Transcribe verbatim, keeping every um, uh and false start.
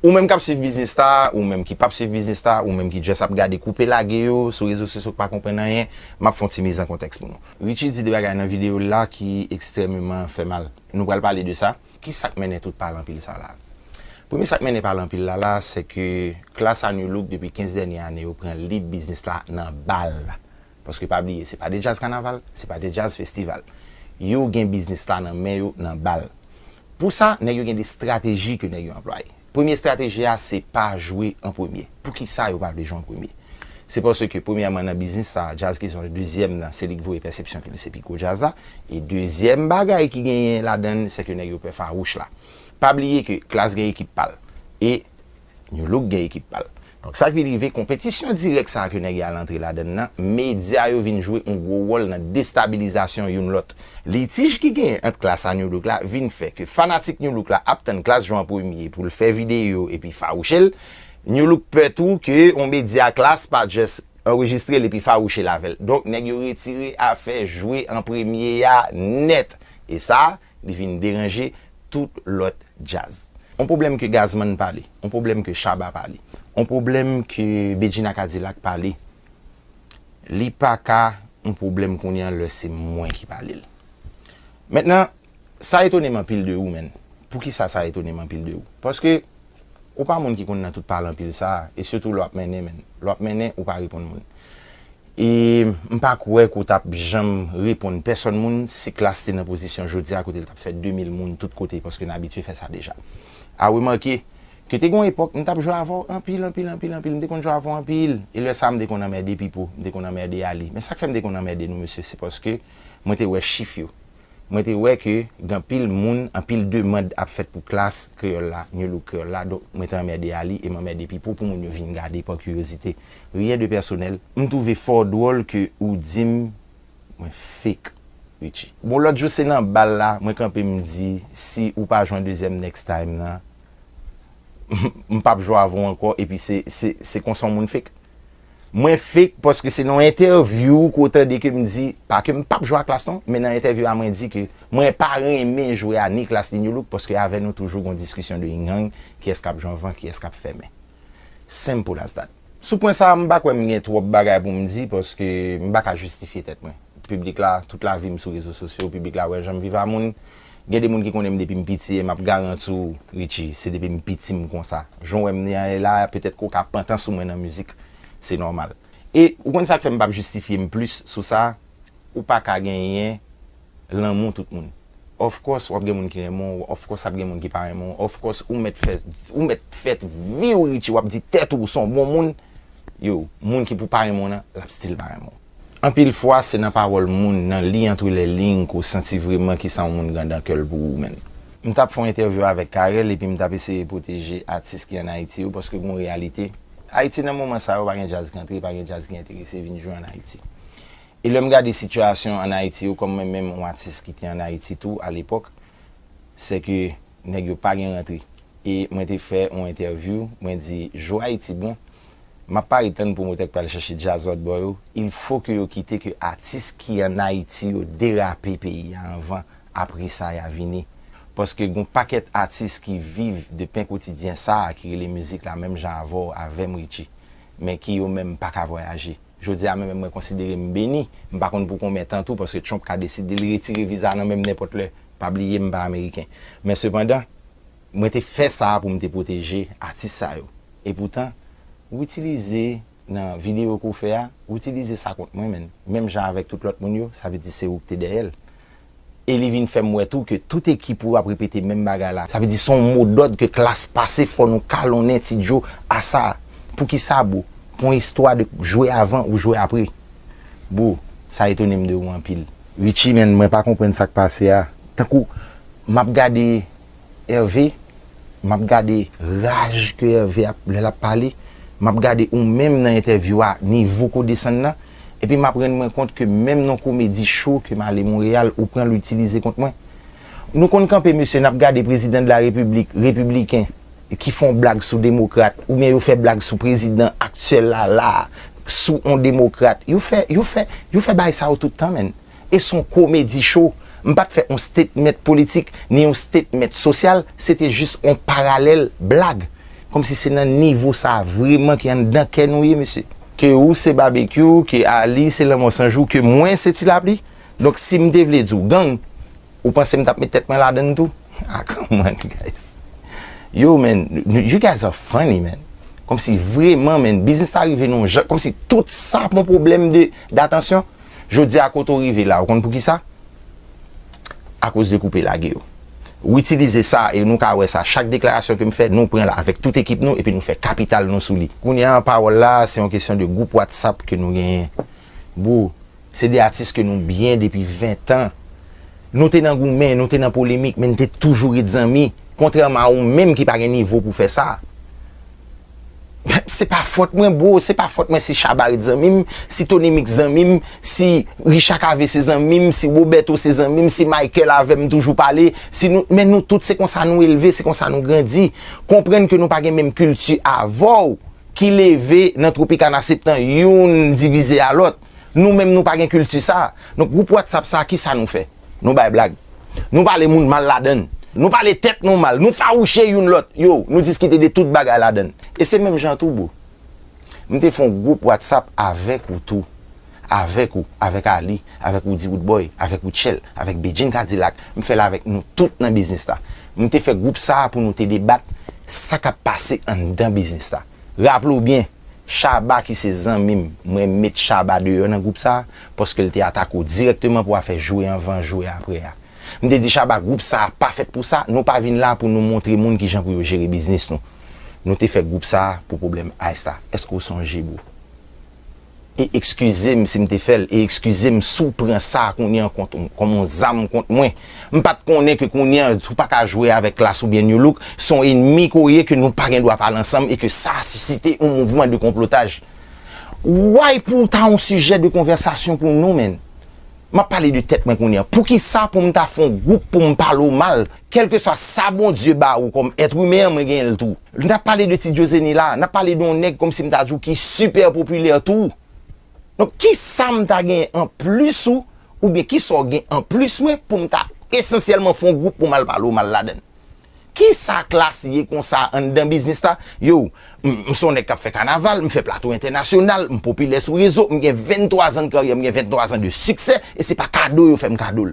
Ou menm k ap swiv biznis la, ou menm ki p ap swiv biznis la, ou menm ki just ap gade koupe lage yo sou rezo sosyo k pa konprann anyen, m ap fè yon ti mizankontèks pou nou. Richie di de bagay nan videyo l la ki ekstrèmeman fè mal. Nou pral pale de sa. Ki sa k mennen tout pale anpil sa la? Premye sa k mennen pale anpil la la, se ke klas a Nu Look depi kenz dènye ane yo pran lead biznis la nan bal. Paske pa bliye, se pa de djaz kanaval, se pa de djaz festival. Yo gen biznis la nan men yo, nan bal. Pou sa, nèg yo gen de estrateji ke nèg yo anplwaye. Premye estrateji a, se pa jwe an premye. Poukisa yo pa vle jwe an premye? Se paske, premyèman, nan biznis sa, djaz ki se dezyèm nan, se li k voye pèsepsyon ke li se pi gwo djaz la. E dezyèm bagay ki genyen ladan l, se ke nèg yo pè fawouch la. Pa bliye ke Klass gen ekip pa l. E Nu Look gen ekip pa l. Donk, sa k vin rive, konpetisyon dirèk sa a ke nèg yo al antre ladan l nan, medya yo vin jwe yon gwo wòl nan destabilizasyon youn lòt. Litij ki genyen ant Klass a Nu Look la vin fè ke fanatik Nu Look la ap tann Klass jwe an premye pou l fè videyo epi fawouche l. Nu Look pè tou ke yon medya Klass pa just anrejistre l epi fawouche l avè l. Donk, nèg yo retire afè jwe an premye a nèt. E sa, li vin deranje tout lòt djaz. On pwoblèm ke Gazman pale, on pwoblèm ke Shabba pale, on pwoblèm ke Bedjine a Cadillac pale, li pa ka on pwoblèm kounye a lè se mwen ki pale l. Mentnan, sa etone m anpil de ou, menn. Poukisa sa etone m anpil de ou? Paske ou pa moun ki konn nan tout pale anpil sa a, e sitou lè w ap mennen, menn. Lè w ap mennen, ou pa reponn moun. E m pa kwè ke w t ap janm reponn pèsonn moun si Klass te nan pozisyon jodi a kote l t ap fè de mil moun tout kote, paske n abitye fè sa deja. A remake ke te gen yon epòk, m t ap jwe avè w anpil, anpil, anpil, anpil. M te konn jwe avè w anpil. E lè sa a, m te konn anmède Pipo, m te konn anmède Ali. Men sa k fè m te konn anmède nou, mesye, se paske mwen te wè chif yo. Mwen te wè ke gen anpil moun, anpil demann ap fèt pou Klass Kreyòl la, Nu Look Kreyòl la, donk mwen te anmède Ali e m anmède Pipo pou moun yo vin gade pa kiryozite. Rien de personnel. M twouve fò dwòl ke ou di m mwen fake, Richie. Bon, lòt jou se nan bal la, mwen kanpe m di, si ou pa jwenn dezyèm next time nan, m p ap jwe avè w ankò, epi se, se, se konsa yon moun fake. Mwen fake paske se nan entèvyou ke w tande ke m di, pa ke m p ap jwe a Klass non, men nan entèvyou a mwen di ke mwen pa renmen jwe a ni Klass ni Nu Look paske avè nou toujou gon diskisyon de yin yang, kiyès k ap jwe anvan, kiyès k ap fèmen. Simple as that. Sou pwen sa a, m pa kwè m gen twòp bagay pou m di paske m pa ka jistifye tèt mwen. Piblik la, tout lavi m sou rezo sosyo, piblik la wè jan m viv a moun. Gen de moun ki konnen m depi m piti e m ap garanti w, Richie, se depi m piti m konsa. Jan w wè m ye la, petèt ke w ka pantan sou mwen nan mizik, se nòmal. E ou konn sa k fè m p ap jistifye m plis sou sa, ou pa ka genyen lanmou tout moun. Of course, w ap gen moun ki renmen w, of course, ap gen moun ki pa renmen w, of course, ou mèt fè, ou mèt fè vi w, Richie, w ap di tèt ou, ou se yon bon moun, yo, moun ki pou pa renmen w nan, l ap still pa renmen w. Anpil fwa, se nan pawòl moun, nan li entre les lignes, ke w santi vrèman kisa yon moun gen nan kè l pou ou menm. M t ap fè yon entèvyou avèk Carel, epi m t ap eseye pwoteje atis ki ann Ayiti yo, paske gen yon reyalite. Ayiti, nan moman sa yo, pa gen djaz ki antre, pa gen djaz ki enterese vin jwe ann Ayiti. E lè m gade sitiyasyon ann Ayiti yo, kòm mwen menm yon atis ki te ann Ayiti tou, alepòk, se ke nèg yo pa gen rantre. E mwen te fè yon entèvyou, mwen di, jou Ayiti bon, m ap pare tann pwomotè k pral chèche djaz lòt bò yo, il faut que yo kite ke atis ki ann Ayiti yo derape peyi a anvan, apre sa y a vini. Paske gon pakèt atis ki viv de pen kotidyen sa a ki rele mizik la menm jan avè w, avè m, Richie, men ki yo menm pa ka vwayaje. Jodi a menm mwen konsidere m beni, m pa konn pou konbyen tan tou, paske Trump ka deside l retire viza nan men m nenpòt lè. Pa bliye m pa ameriken. Men sepandan, mwen te fè sa pou m te pwoteje atis sa yo. Epoutan, ou itilize nan videyo ke w fè a, ou itilize sa kont mwen, menn. Menm jan avèk tout lòt moun yo, sa vle di se ou ki te dèyè l. E li vin fè m wè tou ke tout ekip ou ap repete menm bagay la. Sa vle di se yon modòd ke Klass pase, fò nou kalonnen Ti Djo a sa. Poukisa, bro? Pou yon istwa de jwe avan ou jwe apre. Bro, sa etone m de ou anpil. Richie, menn, mwen pa konprann sa k pase a. Tankou, m ap gade Hervé, m ap gade raj ke Hervé ap, lè l ap pale, m ap gade ou menm nan entèvyou a, nivo ke w desann nan, epi m ap rann mwen kont ke menm nan komedi cho ke m ale Monreyal, ou pran l, ou itilize kont mwen. Nou konn kanpe, mesye, n ap gade prezidan de la repiblik, repibliken, ki fè yon blag sou demokrat, oubyen yo fè blag sou prezidan aktyèl la, la, sou yon demokrat. Yo fè, yo fè, yo fè bagay sa yo tout tan, menn. E se yon komedi cho. M pa t fè yon statement politik, ni yon statement sosyal, se te jis yon paralèl blag. Kòmsi se nan nivo sa a vreman ki anndan kè nou ye, mesye. Ke ou se Babekyou, ke Ali se Lanmò San Jou, ke mwen se Ti Lapli. Donk, si m te vle di w gang, ou panse m t ap met tèt mwen ladan l tou? Ah, come on, guys. Yo, man, you guys are funny, man. Kòmsi vreman, man, biznis la rive nan yon jan, kòmsi tout sa pou yon pwoblèm de, datansyon. Jodi a, kote w rive la, ou konn poukisa? Akoz de koupe lage yo. Ou itilize sa, e nou ka wè sa, chak deklarasyon ke m fè, nou pran l avèk tout ekip nou, epi nou fè kapital nou sou li. Kounye a, pawòl la, se yon kesyon de gwoup WhatsApp ke nou genyen. Bro, se de atis ke nou byen depi ven tan. Nou te nan goumen, nou te nan polemik, men n te toujou ret zanmi. Kontrèman a ou menm ki pa gen nivo pou fè sa. Se pa fòt mwen, bro, se pa fòt mwen si Shabba ret zanmi m, si Tony Mix zanmi m, si Richard Cavé se zanmi m, si Roberto se zanmi m, si Michael avè m toujou pale, si nou, men nou tout se konsa nou elve, se konsa nou grandi. Konprann ke nou pa gen menm kilti avè w ki leve nan Tropicana Septan, youn divize a lòt. Nou menm nou pa gen kilti sa. Donk gwoup WhatsApp sa, kisa nou fè? Nou bay blag. Nou pale moun mal ladan l. Nou pale tèt nou mal. Nou fawouche youn lòt. Yo, nou diskite de tout bagay ladan l. E se menm jan tou, bro. M te fè yon gwoup WhatsApp avèk ou tou. Avèk ou, avèk Ali, avèk Roody Roodboy, avèk Rutshelle, avèk Bedjine Cadillac. M fè l avèk nou tout nan biznis la. M te fè gwoup sa a pou nou te debat sa k ap pase anndan biznis la. Raple w byen, Shabba ki se zanmi m, mwen met Shabba deyò nan gwoup sa a, paske l te atake w dirèkteman pou afè jwe anvan, jwe aprè a. M te di Shabba, gwoup sa a pa fèt pou sa, nou pa vin la pou nou montre moun kijan pou yo jere biznis nou. Nou te fè gwoup sa a pou pwoblèm Ice la. Èske w sonje, bro? E ekskize m si m te fè l, e ekskize m si w pran sa a kounye a kont, kòm yon zam kont mwen. M pa t konnen ke kounye a, ou pa ka jwe avèk Klass oubyen Nu Look, se yon enmi ke w ye ke nou pa gen dwa pale ansanm e ke sa a sisite yon mouvman de konplotaj. Why pou w ta yon sijè de konvèsasyon pou nou, menn? M ap pale de tèt mwen kounye a. Poukisa pou m ta fè yon gwoup pou m pale w mal? Kèlkeswa sa Bondye ba ou kòm èt imen an, mwen genyen l tou. N ap pale de Ti Djozeni la, n ap pale de yon nèg kòmsi m ta di w ki sipè popilè tou. Donk, kisa m ta genyen anplis ou, oubyen kisa w gen anplis mwen pou m ta esansyèlman fè yon gwoup pou m al pale w mal ladan l? Kisa Klass ye konsa anndan biznis la? Yo, m, m se yon nèg k ap fè kanaval, m fè plato entènasyonal, m popilè sou rezo, m gen venntwa zan de karyè, m gen venntwa zan de siksè, e se pa kado yo fè m kado l.